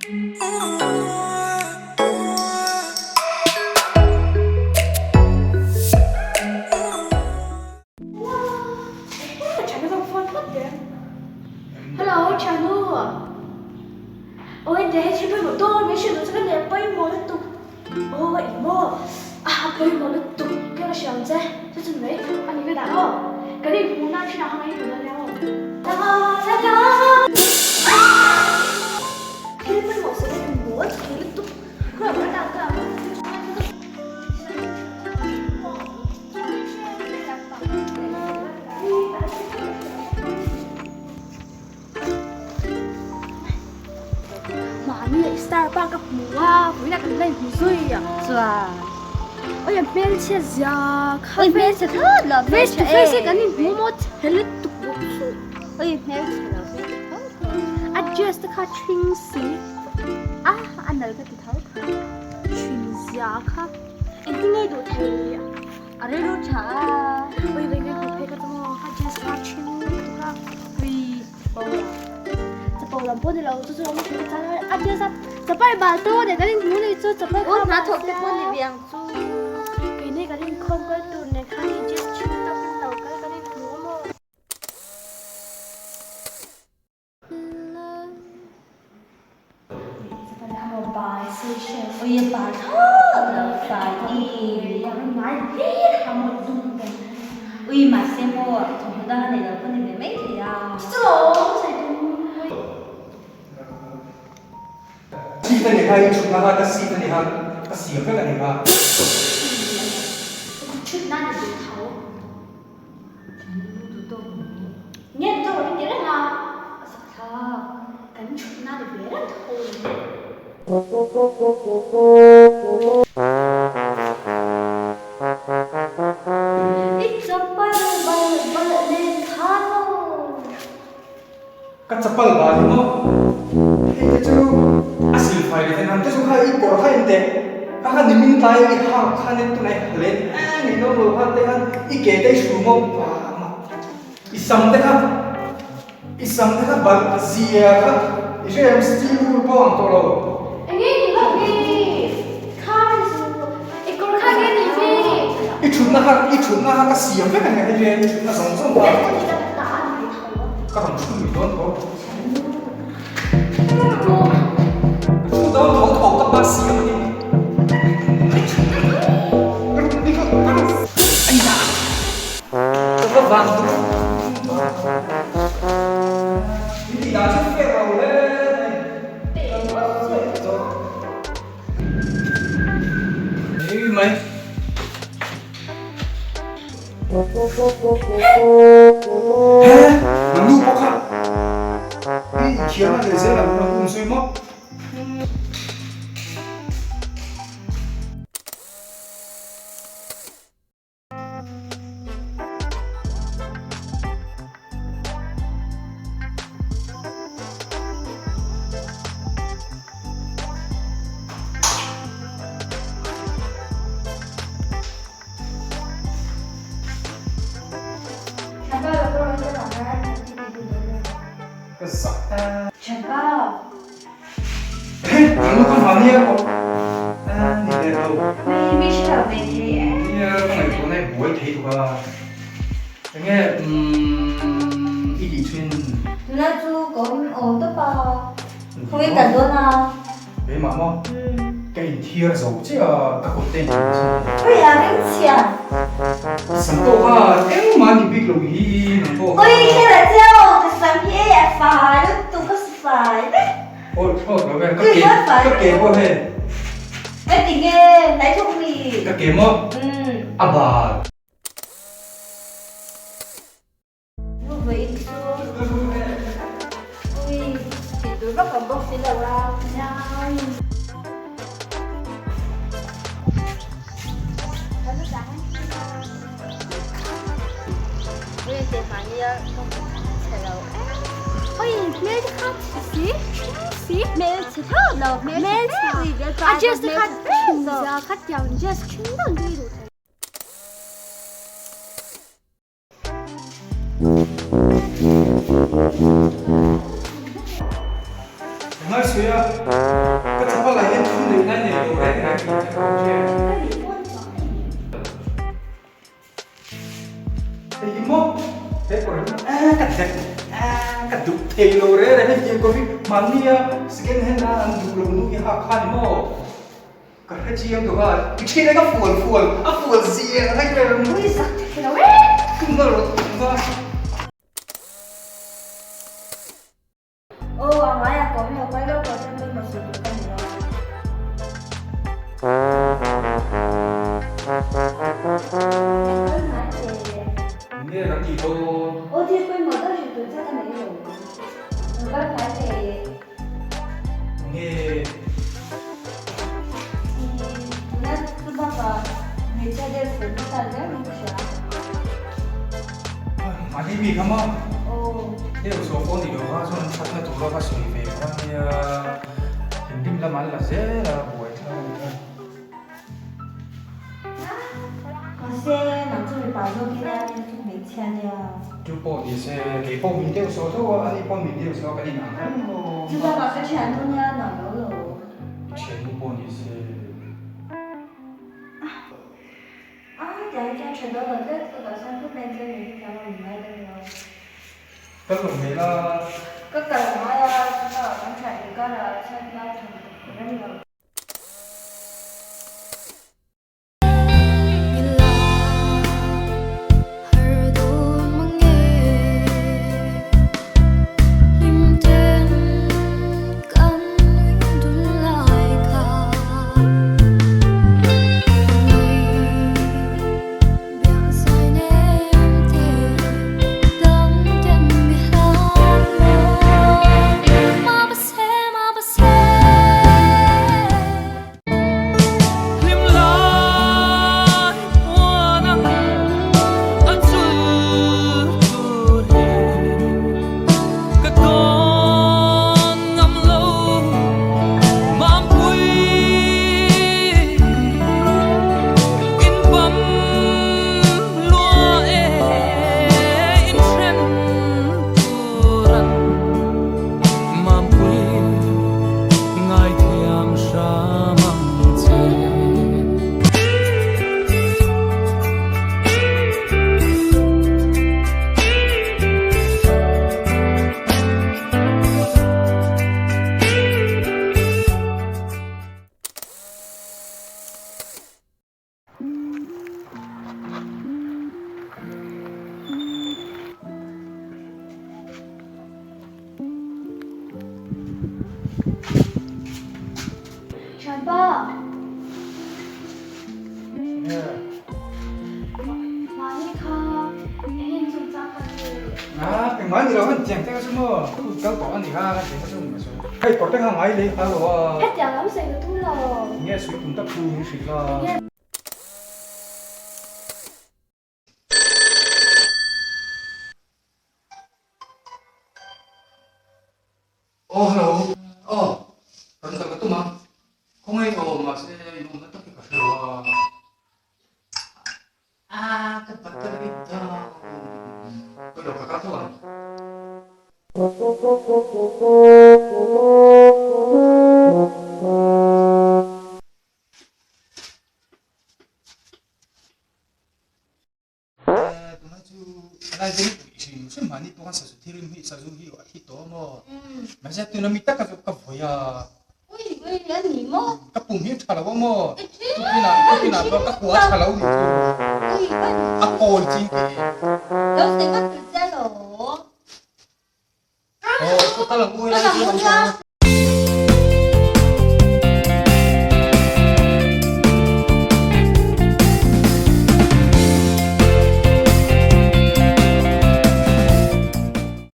Hello, Chanu. Oi, để chị phải một tôi mới sửa cho cái này bay mồi tục. Ôi, mo. À, bay mồi tục cái là sao chứ? Cho chúng đấy, anh cái đó. Cái này muốn ăn khi nào hay được đâu. Đó, đó, đó. Cái bay mồi sẽ là cái tục. Cái là cái Mahni leh star pa ka hmu a, vawiinah kan la inhmu zui a. Chuan. Oi a hmelchhe zia kha. Oi hmelchhe thlawt lo hmelchhe e. Face to face hi kan inhmu maw chhe lutuk bawk chu. Oi hmelchhe lo hmelchhe tho tho. A dress te kha thring si. A a nal ka ti tho tho. Thring zia kha. Engtin nge duh thei a. A rilru tha a. Oi vei vei phei ka chu maw kha dress kha thring lutuk a. Ui Chapo lam pawh ni lo chu chu awm thei ka chang a a dress a chapal bal to nen kan inhmu ni chu chapal kha hna thawk te pawh ni ve ang chu keini kan inkhawm kal tur nen khan i dress chhung tak in lo kal kan inhmu a maw. Ui a bal thlawt lo fai i Ui mahse maw thawmhnaw dang a nei lo pawh ni ve mai thei a. Seat a ni kha i thutna kha ka seat a ni kha ka siam vek a ni kha. Kan thutna ni ve reng tho ni. I chapal bal bal nen khan aw. Ka chapal bal hi maw? Hei te chu a silfai leh ten han te chu kha i kawr kha in teh kha kha nimin tlai i hak khan in tunah i halen em in awm lo khan te khan i ke te i hru maw i sam te kha I sam te kha balh zia kha i hre em steel wool pawh ang tawh lo. Enge ni vak ni kha ni chu i kawr kha nge ni ve. I thutna kha i thutna kha ka siam vek ang hei hian i thutna zawng zawng kha. Ka rawn thu lui dawn tho. Ka thu dawn tho tho ka pa siam a ni. Ka va vang duh. Min tih dan chu fair lo hle mai. Ka va fair zawk. Ei mai. He, nang nu pawh kha. I thiam a leh zel ang nang um zui maw. Ka zak ta. Hei, ang lu ka hma nia aw. A ni der lo. Nia ka ngaihtuah na i buai thei tuk a. Enge umm i tih thin. Tuna chu ka awm awm tawp a. Khawi ka dawn a. Keimah maw? Ka inthiar zo chiah a, ka kut te in thing chin. Ui a ring chhia. Sam pawh kha engmah ni bik lo hi nang pawh kha. Ui kher a chiao, ka sam hi ei a fai lutuk ka su fai vek. Awi thlawt lo ve, ka ke ka ke pawh hei. Ka ti nge, hnai thawk mi. Ka ke maw? A bal. Vawiin chu ui tih tur vak awm bawk si lo a. Ui teh mahni a ka hmu chhe lo em. Ui hmel te kha chhe si ṭhing si. Hmel chhe thlawt lo hmel chhe ui A dress te kha ṭhing zia kha tiang dress ṭhing deuh ang hi duh thei. Ngai sui. sawi a, ka chapal ah hian thu neih lai nei lo reng reng tih ka hre che. Ka nih pawn chuang a ni. Hei hi maw he kawr hi a ka dek a ka duh thei lo reng reng hetiang kawr hi mahni a second hand a an duh lo nu i hak kha ni maw. Ka hre chiang tawh a, i ṭhin e ka fual fual, a fual zia ka hre reng. Ui zak thei lo e! Tum na rawh tum va. Aw a ngai a kawm lo kal lo kawr chu mi hmasa tur ka ni lo. Kal mai teh. Nge kan tih dawn? Aw thil pawimawh deuh hrilh tur che ka nei lo. Lo kal mai teh. Nge. Tuna chu bakah hmeichhia deuh sawi hmasa zel mai ka hria. Mahni mi kha maw? Aw. Deuh saw pawh ni lo kha chuan thatna tura ka sawi ve kha nia thinrim lam an la zel a buai thlak a ni kha. Mahse, nang chu mipa zawk i nia, ni chu hmeichhia nia. Chu pawh ni se, kei pawh min deuh saw tho a, ani pawh min deuh saw a, kan inang reng maw. Chu bakah ka thiannu nia, nang lo lo. I thiannu pawh ni se. A, tiang chuan tha dawn lo tlat, ka kalsan phawt mai chuan min hrethiam a, min ngai dawn lo. Kal lo mai la. Ka kal ngai a, chutah kan thian inkarah chhiatna thlen ka rem lo. Thianpa! Mahni kha eng eng chungchang kha nge? A, engmah ni lo khan tiang te kha chu maw thu kal tawh a ni kha khan tiang kha chu ni sawi. Hei kawr te kha ngai lei nghal lo a. Hetiang lam sawi ka tum lo. Nge sawi tum tak thu min hrilh la. Aw hello aw rawn kal ka tum a khawngaih aw mahse in awmna tak hi ka hre lo a ah ka battery down hello ka kal tho ang. Tunah chu lai deuh hrim hrim mahni pawh khan sazu thirim hi sazu hi a thi tawh maw mahse tuna mi taka chu ka vawi a ka pum hi a tha lo a maw tukinah tukinah pawh ka kua a tha lo nih chu a kawl ching teh e. Aw ka kal ang u helai chu.